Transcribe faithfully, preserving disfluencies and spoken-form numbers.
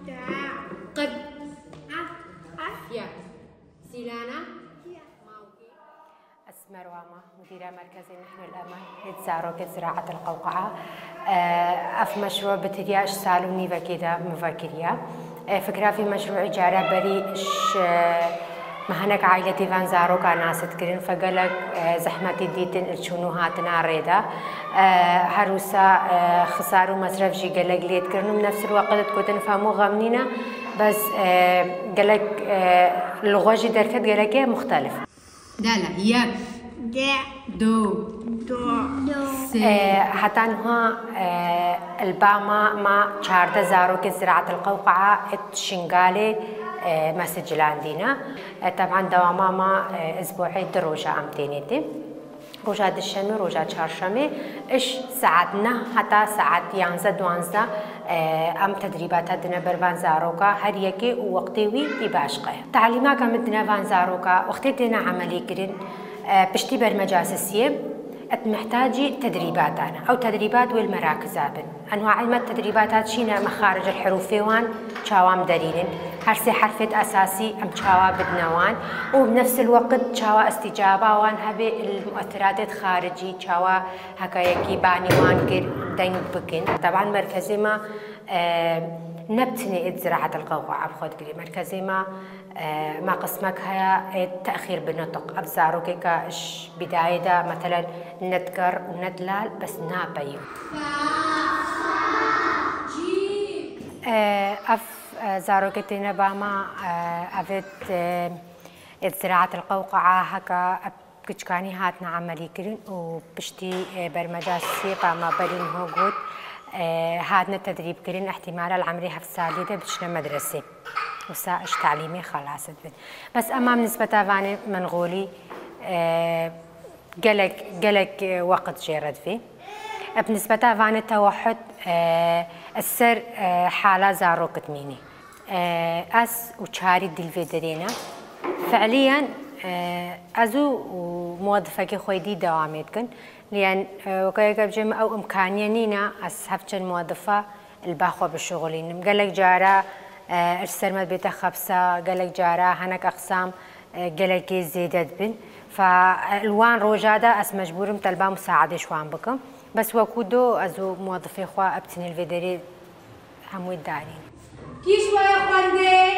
Qid. Fiya. Sîlana. Mawkê. Ez Merwa me, mudîra merkezê Nehlul Emel, êt zarokê Ziraetil Qewqe'a. Ev meşrû bi tiriya ji sal û nîvekê de min vekiriye. Fikra vî meşrûî cara berî ji me hinek aîletî van zaroka nas dikirin, fe gelek zehmetî dîtin li çûn û hatina rê de. Her wisa xisar û mesref jî gelek lê dikirin û bi nefs el-weqt digotin, fe hemû xem nîne, bes gelek li xwe jî derket, gelek e muxtelif. Dala, yek. De. Du. Du. Sê. E, heta niha, e, li ba ma, ma çardeh zarokê Ziraetil Qewqe'a êt Şingalê, e, me sicilandîne. E, teban dewama ma, e, ezbu'ê du roja em tênê tê. Roja dişemê, roja çarşemê, iş saet neh heta saet yanzdeh duanzdeh, e, em tedrîbata dine ber van zaroka, her yekê û wextê wî î başqe. Talîmaka min dine van zaroka, wextê têne emelî kirin, e, piştî bermeca sisiyê, et mihtacî tedrîbatan e. Ew tedrîbat wê li merakiza bin. Enwaê me tedrîbata çîne, me xaricil herûfê wan çawa em derînin. Her sê herfêt esasî em çawa bidine wan û bi nefs el-weqt çawa îstîcaba wan hebe li muetiratêt xaricî, çawa heka yekî banî wan kir deng bikin. Teban merkezê me, e, ne bi tenê êt Ziraetil Qewqe'a bi xwe digirê. Merkezê me, e, me qismek heye êt tehîr bi nutq. Ev zarokêka ji bidayê de, metelen, ne diger û ne dilal, bes napeyî. E, ev, e, zarokê têne ba me, e, ev êt, e, êt Ziraetil Qewqe'a heke ev kiçkanî hatine emelî kirin û piştî, e, bermeca sisiyê ba me berî niho got, e, hatine tedrîb kirin, ihtimala li emrê heft salî de biçine medresê. Wisa iş talîmê xelas dibin. Bes ema bi nisbeta vanê Mengolî, e, gelek, gelek, e, weqt jê re divê. E, bi nisbeta vanê tewehhud, e, ez ser, e, hala zarok dimînî. E, ez û çarî dî li vê derê ne. Fi'liyen, e, ez û, û muwedifekê xwe dî dewamê dikin. Liyen, e, weke yeke bicim ew imkaniye nîne, ez hevçend muwedifa li ba xwe bişuxulînim. Gelek cara, e, ji ser me dibête xebsa, gelek cara hinek eqsam, e, gelekê zêde dibin. Fa, e, li wan roja de ez mecbûr im telba musaedê ji wan bikim. Bes wekû do ez û muwedifê xwe bi tenê li vê derê hemû darîn. Kî ji we ye xwendê?